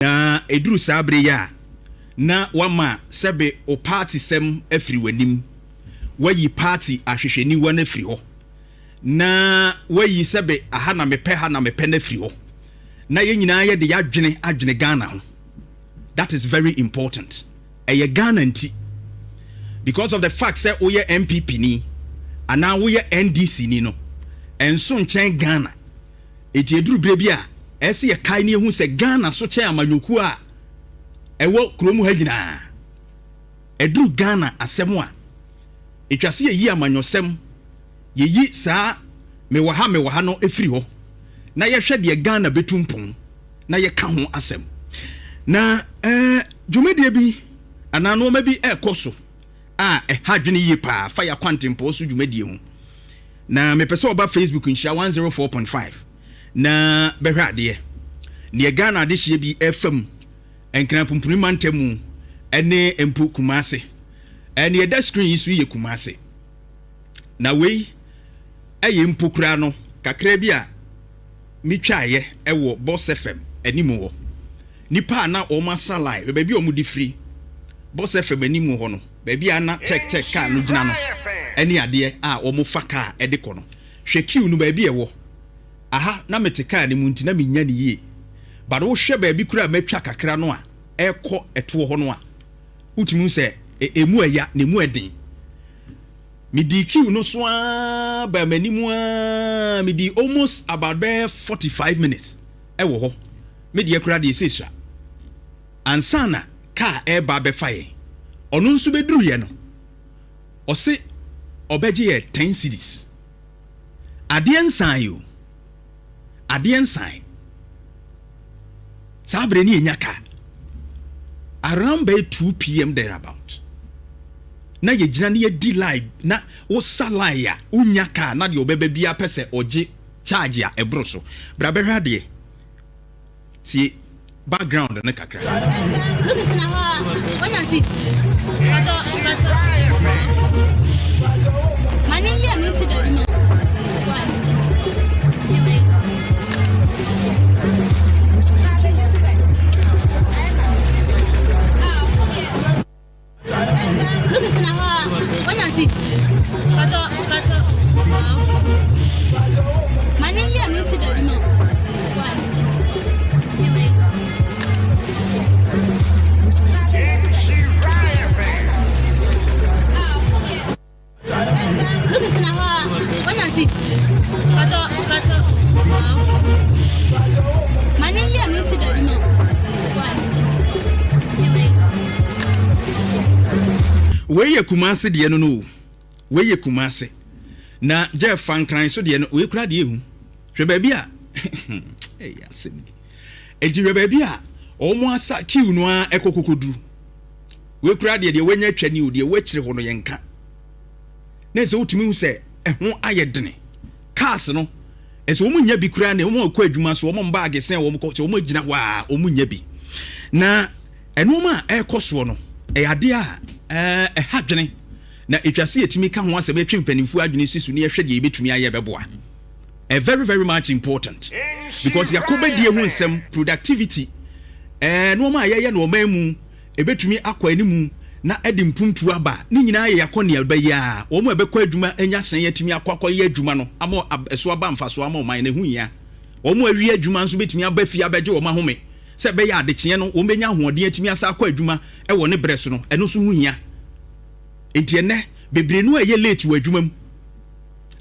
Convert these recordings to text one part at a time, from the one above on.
Na ɛduru saa berɛ yi a, na woama sɛbe wo paati-sɛm afiri w'anim, woayi paati ahwehwɛniwa no afiri hɔ, na woayi sɛbe aha na mepɛ, ha na mepɛ no afiri hɔ, na yɛn nyinaa yɛde yɛadwene adwene Ghana ho. That is very important. Ɛyɛ Ghana nti. Because of the fact sɛ woyɛ NPP ni anaa woyɛ NDC ni no, ɛnso nkyɛn Ghana. Enti ɛduru berɛ bi a, ɛsɛ sɛ yɛkae na yɛhu sɛ Ghana so kyɛn amanyɔkuo a ɛwɔ kurom ha nyinaa. Ɛduru Ghana asɛm a, ɛtwa sɛ yɛyi amanyɔsɛm, yɛyi saa mewɔ ha mewɔ ha no firi hɔ na yɛhwɛ deɛ Ghana bɛtu mpɔn na yɛka ho asɛm. Na eh, dwumadie bi anaa nnoɔma bi ɛrekɔ so a ɛha adwene yie paa fa yɛn akwantempɔn so dwumadie ho. Na mepɛ sɛ ɔba Facebook Nhyira 104.5 na bɛhwɛ adeɛ. Neɛ Ghana adehyeɛ bi ɛfa mu, Nkran Pumpuni mantam mu ɛne mpo Kumase. Neɛ ɛda screen yi so yi yɛ Kumase. Na wei ɛyɛ mpo koraa no kakra bi a metwaeɛ ɛwɔ Boss FM anim hɔ. Nipa a na wɔn asa line, hwɛ baabi a wɔn de firi Boss FM anim hɔ no. Baabi a na tɛk tɛk kaa no gyina no ne adeɛ a wɔfa kaa de kɔ no. Hwɛ queue no baabi a ɛwɔ. Aha na mete kaa no mu nti na mennya no yie. But wohwɛ baabi koraa a matwa kakra no a ɛrekɔ ɛtoɔ hɔ no a, wotumi hu sɛ ɛmu ɛya na ɛmu ɛden. Medii queue no so ara baa m'anim ara, medii almost about bɛyɛ 45 minutes ɛwɔ hɔ. Me deɛ koraa deɛ ɛsɛ sua. Ansa na kaa reba abɛfa yɛn, ɔno nso bɛduruiɛ no, ɔse ɔbɛgye yɛ ten cedis. Adeɛ nsae o, adeɛ nsae. Saa berɛ no yɛnya kaa around bɛyɛ 2 pm there about. Na yɛgyina na yɛdi line na wosa line a wonya kaa na deɛ ɔbɛba biara pɛ sɛ ɔgye charge a ɛboro so. Bra bɛhwɛ adeɛ. Tie background no kakra. Luke tena hɔ a wanya seat. Patɔ patɔ. Ma ne yɛ no si baabi ma. Luke tena hɔ a wanya seat. Patɔ patɔ. Ma ne yɛ no si baabi ma. Luke tena hɔ a wanya seat. Patɔ patɔ. Ma ne yɛ no si baabi ma. Wei yɛ Kumasi deɛ no no o. Wei yɛ Kumasi. Na Jeff fa Nkran so deɛ no, wei koraa deɛ ehu. Hwɛ baabi a ɛyɛ asɛm ni. Enti hwɛ baabi a wɔn asa queue no ara ɛkɔ kokoduru. Wei koraa deɛ deɛ wanya atwa ni o, deɛ ɛwɔ akyire hɔ no yɛnka. Na ɛsɛ wotumi hu sɛ ɛho ayɛ dene. Cars no, ɛsɛ wɔn nya bi koraa na wɔn akɔ adwuma so, wɔn baage sɛn wɔn kɔ, sɛ wɔn agyina hɔ a wɔn nya bi. Na nneɛma a ɛrekɔ soɔ no, ɛyɛ adeɛ a ɛha dwene. Na ɛtwa sɛ yɛtumi ka ho asɛm, yɛtwe mpanimfoɔ adwene si so na yɛhwɛ deɛ yɛbɛtumi ayɛ bɛboa. Ɛ very very much important because yɛakɔbɛdie ho nsɛm, productivity, ɛɛ nneɛma a yɛyɛ no ɔman mu, ɛbɛtumi akɔ anim na ɛde mpuntuo aba. Ne nyinaa yɛ akɔneaba yi ara. Wɔn a ɛbɛkɔ adwuma anya hyɛn atumi akɔ akɔyɛ adwuma no ama ɛso aba mfasoɔ ama ɔman no, ɛho hia. Wɔn a awie adwuma nso bɛtumi aba fie abɛgye wɔn ahome sɛ ɛbɛyɛ a adekyeɛ no wɔbɛnya ahoɔden atumi asan akɔ adwuma wɔ ne berɛ so no, ɛno nso ho hia. Enti ɛnnɛ, bebree no a ɛyɛ late wɔ adwuma mu,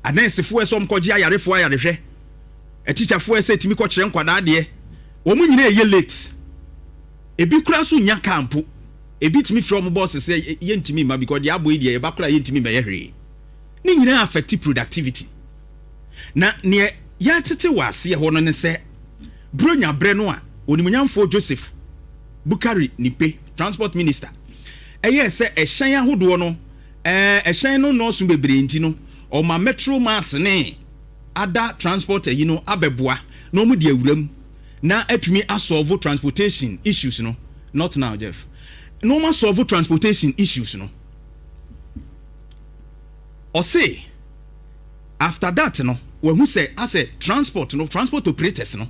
anɛɛsefoɔ ɛsɛ wɔn kɔgye ayarefoɔ ayarehwɛ, atikyafoɔ ɛsɛ ɛtumi kɔkyerɛ nkwadaa adeɛ, wɔn nyinaa ɛyɛ late. Ebi koraa nso nnya car mpo. Ebi tumi frɛ wɔn boss sɛ yɛntumi mma because deɛ abɔ yi deɛ yɛba koraa yɛntumi mmɛyɛ hwee. Ne nyinaa affect productivity. Na neɛ yɛatete wɔ aseɛ hɔ no ne sɛ Buronya berɛ no a Onimuonyamfoɔ Joseph Bukari Nipe, Transport Minister, ɛyɛɛ sɛ ɛhyɛn ahodoɔ no ɛhyɛn no nnɔɔso bebree nti no ɔma Metro Mass ne ada transport ayi no abɛboa na wɔde awura mu. na atumi asɔlvo transportation issues no, not now Jeff, na wɔn asɔlvo transportation issues no. Ɔse after that no wahu sɛ asɛ transport no, transport operators no,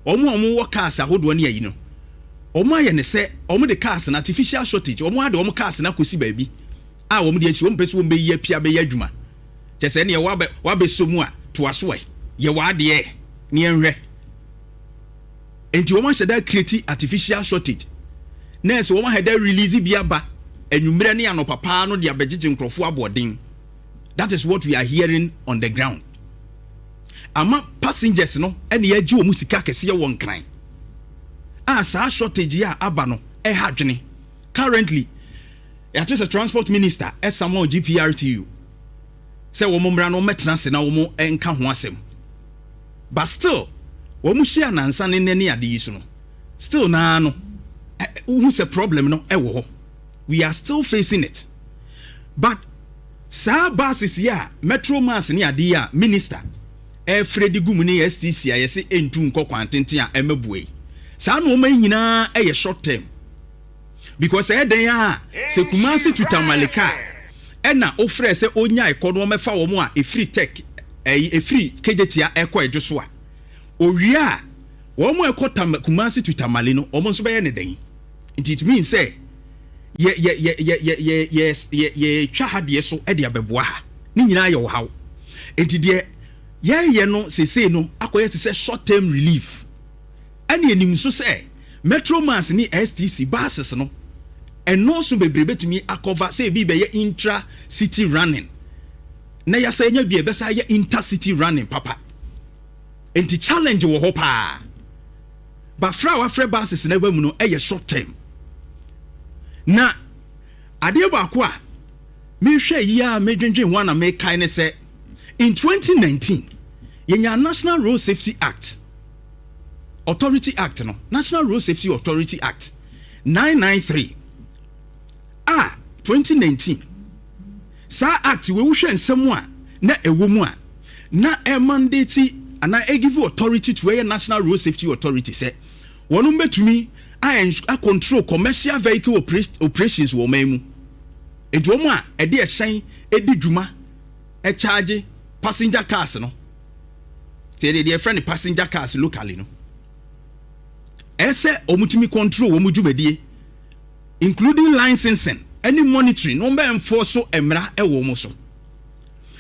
wɔn a wɔwɔ cars ahodoɔ ne ayi no, Wɔn ayɛ ne sɛ wɔn de cars no, artificial shortage, wɔn ade wɔn cars no akɔsi baabi a wɔn de asi, wɔn mpɛ sɛ wɔn bɛyi apia bɛyɛ adwuma. Kyɛ sɛ ɛneɛ wabɛ wabɛsɔ mu a, toa so ɛ, yɛ w'adeɛ ne yɛnhwɛ. Nti wɔn ahyɛ da create artificial shortage na ɛsɛ wɔn ahyɛ da release bi aba anwummerɛ ne anɔpa paa no de abɛgyegye nkurɔfoɔ aboɔden. That is what we are hearing on the ground. Ama passengers no ɛna yɛagye wɔn sika kɛseɛ wɔ Nkran a saa shortage yi a aba no ɛha adwene. Currently, yɛate sɛ transport minister ɛsummon GPRTU sɛ wɔn mmra no wɔmmɛtena ase na wɔn nka ho asɛm. But still, wɔn hyia nansa ne nnɛ ne ade yi so no, still naa no, wohu sɛ problem no ɛwɔ hɔ. We are still facing it. But saa buses yi a Metro Mass ne ade yi a minister ɛfrɛ de gu mu ne STC a yɛse ɛntu nkɔ kwan tenten a ɛmɛboa yi, saa nneɛma yi nyinaa ɛyɛ short term. Because ɛyɛ dɛn a sɛ Kumasi to Tamale car ɛna wofrɛ sɛ onya ɛkɔ no, wɔmɛfa wɔn a ɛfiri Tech, ɛyi ɛfiri Kejetia ɛkɔ Ɛdwo so a, owie a wɔn a ɛkɔ tam Kumasi to Tamale no, wɔn nso bɛyɛ ne dɛn? Nti it means sɛ yɛ yɛ yɛ yɛ yɛ yɛ yɛ yɛ yɛtwa ha deɛ so ɛde abɛboa ha ne nyinaa yɛ ɔhaw. Nti deɛ yɛyɛ no seesei no akɔyɛ te sɛ short term relief. Ɛne anim nso sɛ Metro Mass ne STC buses no ɛnɔɔso bebree bɛtumi akɔva sɛ ebi bɛyɛ intra city running na yɛsɛ nya bi a ɛbɛsa yɛ intercity running papa. Nti challenge wɔ hɔ paa. Bafra a wafrɛ buses na ɛba mu no ɛyɛ short term. Na adeɛ baako a mehwɛ yi a medwendwen ho a na mekae ne sɛ in 2019 yɛnya National Road Safety Act Authority Act no, National Road Safety Authority Act 993 a 2019. Saa act wei, wohwɛ nsɛm a na ɛwɔ mu a, na ɛmandate anaa ɛgive authority to ɛyɛ National Road Safety Authority sɛ wɔn bɛtumi a control commercial vehicle operations wɔ ɔman mu. Nti wɔn a ɛde ɛhyɛn ɛdi dwuma, ɛcharge passenger cars no, sɛ deɛ yɛfrɛ no passenger cars locally no, ɛsɛ wɔn tumi control wɔn dwumadie, including licensing ɛne monitoring, na wɔn bɛ enforce so mmara ɛwɔ wɔn so.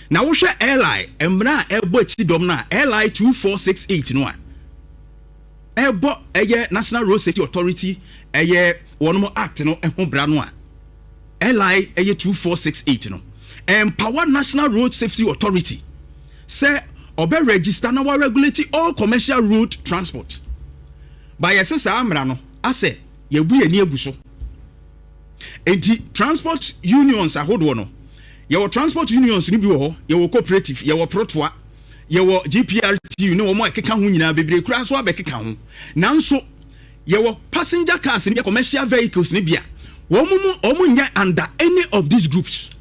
Na wohwɛ LI mmara a ɛbɔ akyi dɔm no a, LI 2468 no a ɛbɔ ɛyɛ National Road Safety Authority, ɛyɛ wɔn act no ɛho bra no a, LI ɛyɛ 2468 no empower National Road Safety Authority sɛ ɔbɛ register na wa regulate all commercial road transport. Ba yɛsɛ saa mmara no asɛ yɛbu yɛn ani agu so. Nti transport unions ahodoɔ no, yɛwɔ transport unions no bi wɔ hɔ, yɛwɔ cooperative, yɛwɔ protoa, yɛwɔ GPRTU ne wɔn a ɛkeka ho nyinaa bebree koraa so abɛkeka ho. Nanso yɛwɔ passenger cars ne commercial vehicles ne bi a wɔn mu wɔn nyɛ under any of these groups.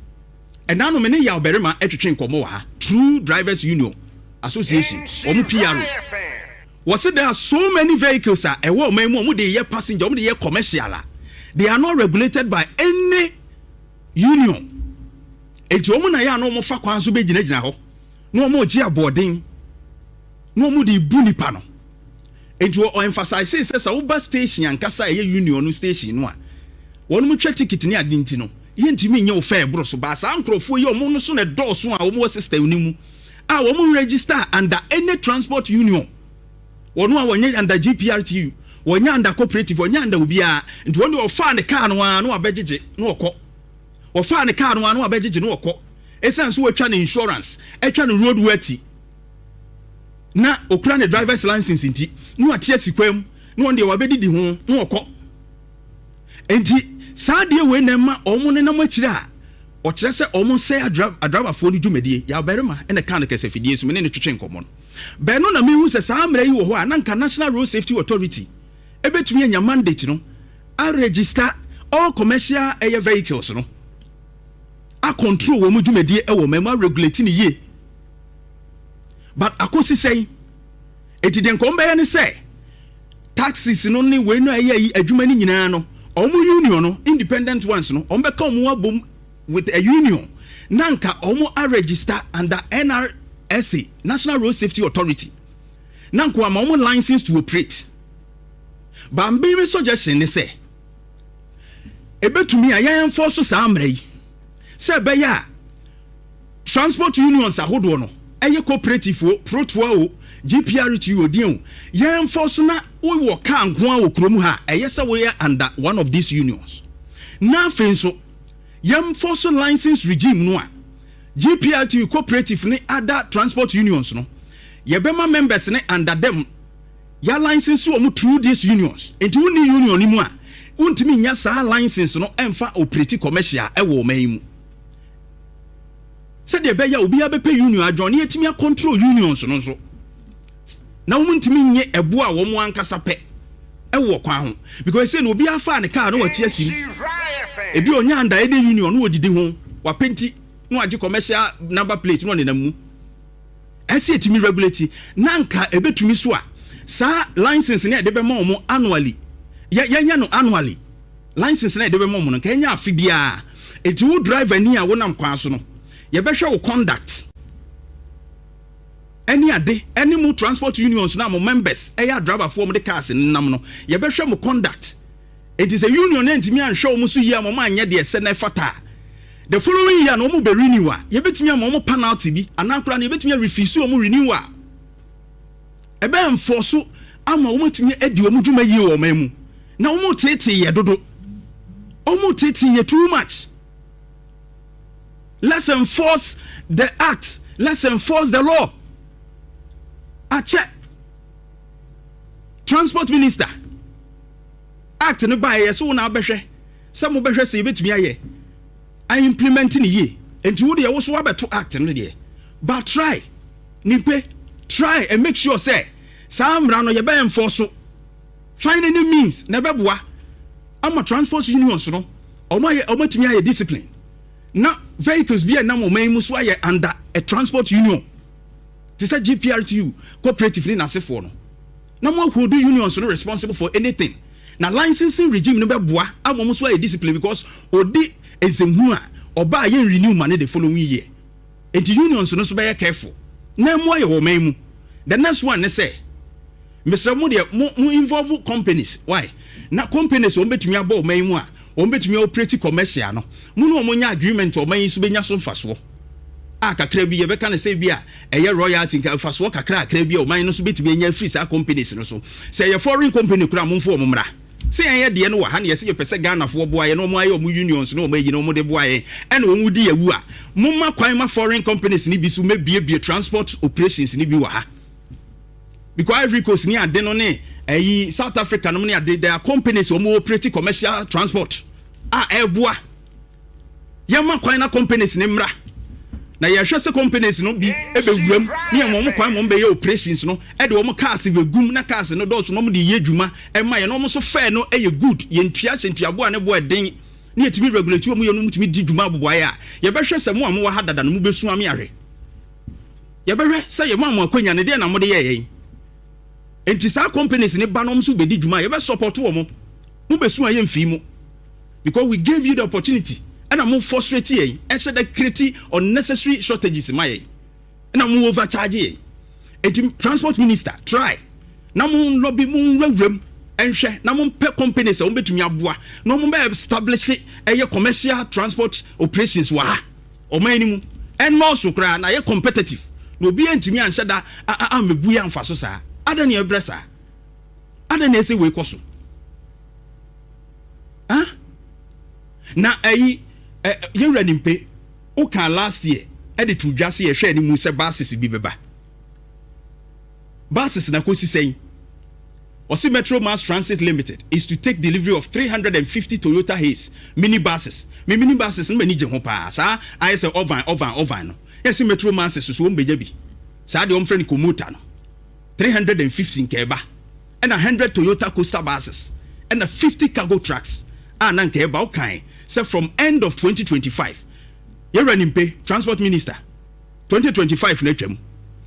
Ɛna no me ne Yaw Barima ɛtwetwe nkɔmmɔ wɔ ha, True Drivers Union Association wɔn PRO. Wɔsi there are so many vehicles a ɛwɔ ɔman mu a wɔn de yɛ passenger, wɔn de yɛ commercial a they are not regulated by any union. Eti wɔn na yɛ a na wɔn fa kwan so bɛgyinagyina hɔ na wɔn gye aboɔden na wɔn de bu nipa no. Nti wɔ emphasize sɛ woba station ankasa a ɛyɛ union no station no a, wɔn mu twa ticket ne ade, nti no yɛntumi nyɛ wo fɛ ɛboro so. Baa saa nkurɔfoɔ yi, wɔn no so na ɛdɔɔso a wɔn wɔ system no mu a wɔn register under any transport union. Wɔn a wɔnyɛ under GPRTU, wɔnyɛ under cooperative, wɔnyɛ under obiara. Nti wɔn de ɔfaa ne car no ara na wabɛgyegye na ɔkɔ, wɔfaa ne car no ara na wabɛgyegye na ɔkɔ. Esan so wɔatwa ne insurance, atwa ne road worthy na okura ne driver's license, nti na wate asi kwan mu na wɔn deɛ wabɛdidi ho na ɔkɔ. Nti saa adeɛ wei na ɛma wɔn nenam akyire a ɔkyerɛ sɛ wɔn nsɛe adrabafoɔ no dwumadie. Yɛ ɔbarima ɛna ka no kɛsɛ fidie so, me ne no twetwe nkɔmmɔ no bɛn na mehu sɛ saa mmerɛ yi wɔ hɔ a na nka National Road Safety Authority ɛbɛtumi anya mandate no a register all commercial ɛyɛ vehicles no, a control wɔn dwumadie ɛwɔ ɔman mu, a regulate ne yie. But akɔsi sɛn? Eti deɛ nkɔm bɛyɛ ne sɛ taxis no ne wei no a ɛyɛ yi adwuma no nyinaa no, wɔn union no, independent ones no, wɔn bɛka wɔn abom with a union na nka wɔn a register under NRSA, National Road Safety Authority, na nko ama wɔn license to operate. But me me suggestion ne sɛ ebetumi a yɛn enforce saa mmara yi sɛ ɛbɛyɛ a transport unions ahodoɔ no, ɛyɛ cooperative o, PROTOA o, GPRTU o, deɛ o, yɛn enforce na wowɔ car nko a wɔ kurom ha a, ɛyɛ sɛ woyɛ under one of these unions. Na afei nso yɛn enforce license regime no a GPRTU, cooperative ne other transport unions no, yɛbɛma members ne under them yɛ license wɔn through these unions. Nti wonni union ni mu a, wontumi nya saa license no ɛmfa operate commercial ɛwɔ ɔman yi mu, sɛdeɛ ɛbɛyɛ a obiara bɛpɛ union adwɔn ne yɛtumi acontrol unions no nso na wɔn ntumi nye ɛbo a wɔn ankasa pɛ ɛwɔ kwan ho, because sɛ na obiara fa ne car na wɔte asim, ebi onya under any union na wɔdidi ho wapenti na wagye commercial number plate na ɔnenam mu. Ɛsɛ etumi regulate na nka ebetumi so a saa license ne yɛde bɛma wɔn annually, yɛ yɛnyɛ no annually license na yɛde bɛma wɔn no, nka yɛnyɛ afe biara. Eti wo driver ni a wonam kwan so no, yɛbɛhwɛ wo conduct ɛne ade, ɛne mu transport unions na mo members ɛyɛ adriverfoɔ mo de cars nenam no, yɛbɛhwɛ mo conduct. Eti sɛ union no ntumi anhwɛ wɔn so yie a, wɔn anyɛ deɛ ɛsɛ na ɛfata a, the following year na wɔn bɛ renew a, yɛbɛtumi ama wɔn penalty bi anaa koraa na yɛbɛtumi arefuse wɔn renew a ɛbɛn mfɔ so ama wɔn atumi adi wɔn dwuma yie wɔ ɔman mu. Na wɔn tete yɛ dodo, wɔn tete yɛ too much. Let's enforce the act, let's enforce the law. Akyɛ transport minister, act no baa yɛ so, wo na abɛhwɛ sɛ mobɛhwɛ sɛ yɛbɛtumi ayɛ a implement ne yie. Nti wo deɛ, wo so wabɛto act no deɛ, but try nimpe, try and make sure sɛ saa mmara no yɛbɛ enforce so. Find any means na ɛbɛboa ama transport unions no ɔmo ayɛ, ɔmo atumi ayɛ discipline na vehicles bi a ɛnam ɔman yi mu so ayɛ under a transport union te sɛ GPRTU, cooperative ne n'asefoɔ no, na mo ahold unions no responsible for anything. Na licensing regime no bɛboa ama ɔmo so ayɛ discipline, because odi nsɛmhunu a ɔbaa yɛn renew ma ne the following year. Nti unions no so bɛyɛ careful na ɛmo ayɛ wɔ ɔman mu. The next one ne sɛ, mesrɛ mo deɛ, mo involve companies. Why na companies wɔn bɛtumi abɔ ɔman yi mu a wɔn bɛtumi operate commercial no, mo ne wɔn nya agreement, ɔman yi nso bɛnya so mfasoɔ a kakra bi, yɛbɛka ne sɛ bi a ɛyɛ royalty, nka mfasoɔ kakra kakra bi a ɔman no nso bɛtumi anya afiri saa companies no so. Sɛ ɛyɛ foreign company koraa, momfo wɔn mmra. Sɛ yɛn yɛ deɛ no wɔ ha ne yɛsɛ yɛpɛ sɛ Ghanafoɔ boa yɛn na wɔn ayɛ wɔn unions na wɔn ayi na wɔn de boa yɛn ɛna wɔn di yɛwu a, momma kwan ma foreign companies ni bi so mɛbiebie transport operations ni bi wɔ ha, because Ivory Coast ni ade no ne ɛyi South Africa nom ne ade, there are companies wɔn operate commercial transport a ɛboa. Yɛma kwan na companies ne mmra na yɛhwɛ sɛ companies no bi ɛbɛwuram ne yɛn wɔn kwan wɔn bɛyɛ operations no, ɛde wɔn cars bɛgum na cars no dɔɔso na wɔn de yɛ adwuma ɛma yɛn na wɔn nso fare no ɛyɛ good, yɛn tua hyɛ ntuaboa ne boɔ ɛden ne yɛtumi regulate wɔn yɛ no, tumi di dwuma aboboayɛ a yɛbɛhwɛ sɛ mo a mowɔ ha dada no mo bɛsu ame ahwɛ. Yɛbɛhwɛ sɛ yɛn mo a mo akɔnya ne deɛ na mo de yɛ yɛn. Nti saa companies ne ba no nso bɛdi dwuma a, yɛbɛ support wɔn. Mo bɛsu a, yɛmfii mu, because we gave you the opportunity ɛna mo frustrate yɛn, ɛhyɛ dɛ create unnecessary shortages ma yɛn ɛna mo overcharge yɛn. Eti transport minister, try na mo lobby, mo nwurawuram ɛnhwɛ na mo mpɛ companies a wɔn bɛtumi aboa na wɔn bɛ establish ɛyɛ commercial transport operations wɔ ha ɔman ni mu, ɛnɔɔso koraa na ɛyɛ competitive na obi ntumi anhyɛ da amɛbu yɛ amfa so saa. Ada ne ɛbrɛ saa, ada na ɛsɛ wei kɔ so. Ah, na ɛyi ɛ yɛwura nimpe woka last year ɛde to dwa se yɛhwɛ anim sɛ buses bi bɛba, buses na kɔsi sɛn? Ɔsi Metro Mass Transit Limited is to take delivery of 350 Toyota Hiace mini buses. Me mini buses no m'ani gye ho paa. Saa ayɛ sɛ ovan ovan ovan no, yɛsi Metro Mass soso wɔn bɛgya bi saa deɛ, wɔn fɛ no Commuter no, 350 nkɛɛba, ɛna 100 Toyota Coaster buses, ɛna 50 cargo trucks a na nkɛɛba. Ɔkan sɛ from end of 2025. Yɛwura nimpe, transport minister, 2025 na atwam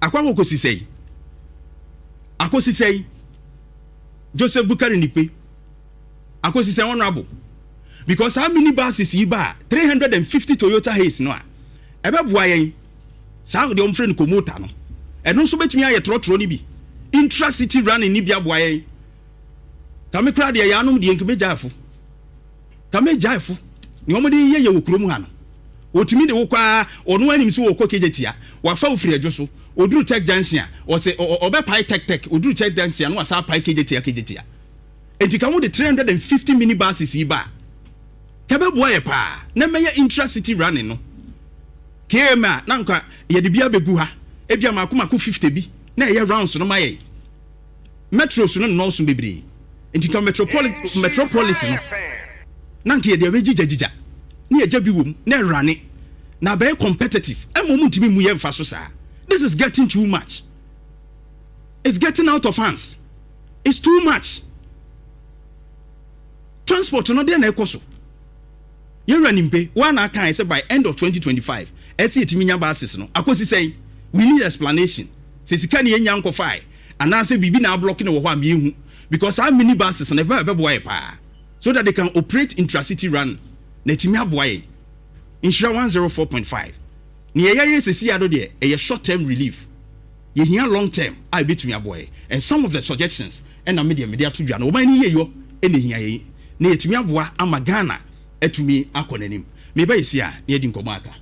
akɔ akɔsi sɛyi, akɔsi sɛyi? Joseph Bukari Nipe, akɔsi sɛn, honourable? Because saa mini buses yi ba a, 350 Toyota Hiace no a, ɛbɛboa yɛn. Saa deɛ wɔmfrɛ no Commuter no, ɛno nso bɛtumi ayɛ trɔtrɔ no bi, intra city running ni bi aboa yɛn. Ka me koraa deɛ, yɛanom deɛ nka mɛgyae fo, ka mɛgyae fo. Nea wɔde yɛ yɛ wɔ kurom ha no, wɔtumi de wo kɔ a, ɔno anim sɛ wɔkɔ Kejetia, wafa wo firi Adwo so, ɔduru Tech Junction a, ɔsɛ ɔbɛpae Tech Tech, ɔduru Tech Junction a, na wasa apae Kejetia Kejetia. Enti ka wode 350 mini buses yi ba a, ka bɛboa yɛ paa na mɛyɛ intra city running no. KMA a, na nka yɛde bi abɛgu ha, ebia mako mako 50 bi na ɛyɛ rounds no ma yɛn. Metros no nnɔɔso bebree, nti nka metropolis no na nka yɛde abɛgyigyagyigya na yɛgya bi wɔ mu na ɛrane na abɛyɛ competitive. Ɛma ɔmu ntumi mu yɛ mfa so saa. This is getting too much, it's getting out of hands, it's too much. Transport no deɛ na ɛkɔ so, yɛwura nimpe wɔn a aka sɛ by end of 2025 ɛsɛ yɛtumi nya buses no akɔsi sɛn? We need explanation sɛ sika ne yɛnya nkɔfae anaasɛ biribi na ablock ne wɔ hɔ a miehu, because saa mini buses no ɛbɛ ɛbɛboa yɛ paa so that they can operate intracity run na ɛtumi aboa yɛn. Nhyira 104.5 ne yɛyɛ yɛ sɛsi ado deɛ, ɛyɛ short term relief. Yɛhia long term a ɛbɛtumi aboa yɛ, and some of the suggestions ɛna me deɛ mede ato dwa no. Ɔman no yie yɔ ɛna ehia yɛn na yɛtumi aboa ama Ghana atumi akɔ n'anim. Meba yɛsi a na yɛdi nkɔmmɔ aka.